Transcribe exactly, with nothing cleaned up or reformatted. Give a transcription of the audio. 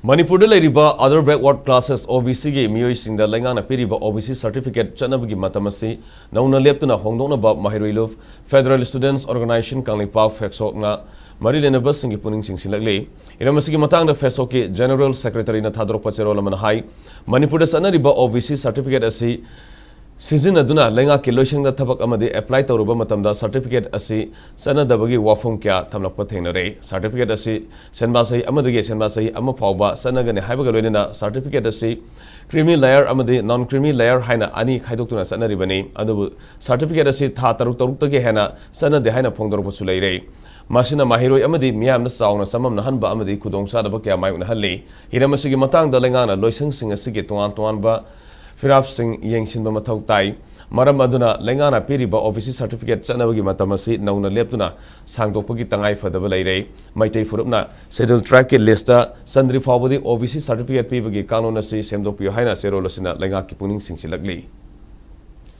ꯃꯅꯤꯄꯨꯔꯗ ꯂꯩꯔꯤꯕ other backward classes, OBC ꯒꯤ ꯃꯤꯑꯣꯏꯁꯤꯡꯗ ꯂꯩꯉꯥꯛꯅ ꯄꯤꯔꯤꯕ OBC certificate ꯆꯠꯅꯕꯒꯤ ꯃꯇꯝ ꯑꯁꯤ ꯅꯧꯅ ꯂꯦꯞꯇꯨꯅ ꯍꯣꯡꯗꯣꯛꯅꯕ ꯃꯍꯩꯔꯣꯏ ꯂꯨꯞ Federal Students Organisation ꯀꯪꯂꯩꯄꯥꯛ, ꯐꯦꯛꯁꯣꯛꯅ ꯃꯔꯤ ꯂꯩꯅꯕꯁꯤꯡꯒꯤ ꯄꯨꯛꯅꯤꯡ ꯆꯤꯡꯁꯤꯜꯂꯛꯂꯤ꯫ ꯍꯤꯔꯝ ꯑꯁꯤꯒꯤ ꯃꯇꯥꯡꯗ ꯐꯦꯛꯁꯣꯛꯀꯤ General Secretary ꯅ ꯊꯥꯗꯣꯔꯛꯄ ꯆꯦꯔꯣꯜ ꯑꯃꯅ ꯍꯥꯏ, ꯃꯅꯤꯄꯨꯔꯗ ꯆꯠꯅꯔꯤꯕ OBC certificate ꯑꯁꯤ ꯁꯤꯖꯤꯟꯅꯗꯨꯅ ꯂꯩꯉꯥꯛꯀꯤ ꯂꯣꯏꯁꯪꯗ ꯊꯕꯛ ꯑꯃꯗꯤ apply ꯇꯧꯔꯨꯕ ꯃꯇꯝꯗ certificate ꯑꯁꯤ ꯆꯠꯅꯗꯕꯒꯤ ꯋꯥꯐꯝ ꯀꯌꯥ ꯊꯝꯂꯛꯄ ꯊꯦꯡꯅꯔꯦ꯫ Certificate ꯑꯁꯤ ꯁꯦꯟꯕꯥ ꯆꯍꯤ ꯑꯃꯗꯒꯤ ꯁꯦꯟꯕꯥ ꯆꯍꯤ ꯑꯃ ꯐꯥꯎꯕ ꯆꯠꯅꯒꯅꯤ ꯍꯥꯏꯕꯒ ꯂꯣꯏꯅꯅ certificate ꯑꯁꯤ creamy layer ꯑꯃꯗꯤ non creamy layer ꯍꯥꯏꯅ ꯑꯅꯤ ꯈꯥꯏꯗꯣꯛꯇꯨꯅ ꯆꯠꯅꯔꯤꯕꯅꯤ꯫ ꯑꯗꯨꯕꯨ certificate ꯑꯁꯤ ꯊꯥ ꯇꯔꯨꯛ ꯇꯔꯨꯛꯇꯒꯤ ꯍꯦꯟꯅ ꯆꯠꯅꯗꯦ ꯍꯥꯏꯅ ꯐꯣꯡꯗꯣꯔꯛꯄꯁꯨ ꯂꯩꯔꯦ꯫ ꯃꯁꯤꯅ ꯃꯍꯩꯔꯣꯏ ꯑꯃꯗꯤ ꯃꯤꯌꯥꯝꯅ ꯆꯥꯎꯅ ꯆꯃꯝꯅꯍꯟꯕ ꯑꯃꯗꯤ ꯈꯨꯗꯣꯡꯆꯥꯗꯕ ꯀꯌꯥ ꯃꯥꯌꯣꯛꯅꯍꯜꯂꯤ꯫ ꯍꯤꯔꯝ ꯑꯁꯤꯒꯤ ꯃꯇꯥꯡꯗ ꯂꯩꯉꯥꯛꯅ ꯂꯣꯏꯁꯪꯁꯤꯡ ꯑꯁꯤꯒꯤ ꯇꯣꯉꯥꯟ ꯇꯣꯉꯥꯟꯕ ꯐꯤꯔꯥꯞꯁꯤꯡ ꯌꯦꯡꯁꯤꯟꯕ ꯃꯊꯧ ꯇꯥꯏ꯫ ꯃꯔꯝ ꯑꯗꯨꯅ ꯂꯩꯉꯥꯛꯅ ꯄꯤꯔꯤꯕ OBC certificate ꯆꯠꯅꯕꯒꯤ ꯃꯇꯝ ꯑꯁꯤ ꯅꯧꯅ ꯂꯦꯞꯇꯨꯅ ꯁꯥꯡꯗꯣꯛꯄꯒꯤ ꯇꯉꯥꯏ ꯐꯗꯕ ꯂꯩꯔꯦ꯫ ꯃꯩꯇꯩ ꯐꯨꯔꯨꯞꯅ Scheduled Tribe ꯀꯤ list ꯇ ꯆꯟꯗ꯭ꯔꯤ ꯐꯥꯎꯕꯗꯤ OBC certificate ꯄꯤꯕꯒꯤ ꯀꯥꯡꯂꯣꯟ ꯑꯁꯤ ꯁꯦꯝꯗꯣꯛꯄꯤꯌꯨ ꯍꯥꯏꯅ ꯆꯦꯔꯣꯜ ꯑꯁꯤꯅ ꯂꯩꯉꯥꯛꯀꯤ ꯄꯨꯛꯅꯤꯡ ꯆꯤꯡꯁꯤꯜꯂꯛꯂꯤ꯫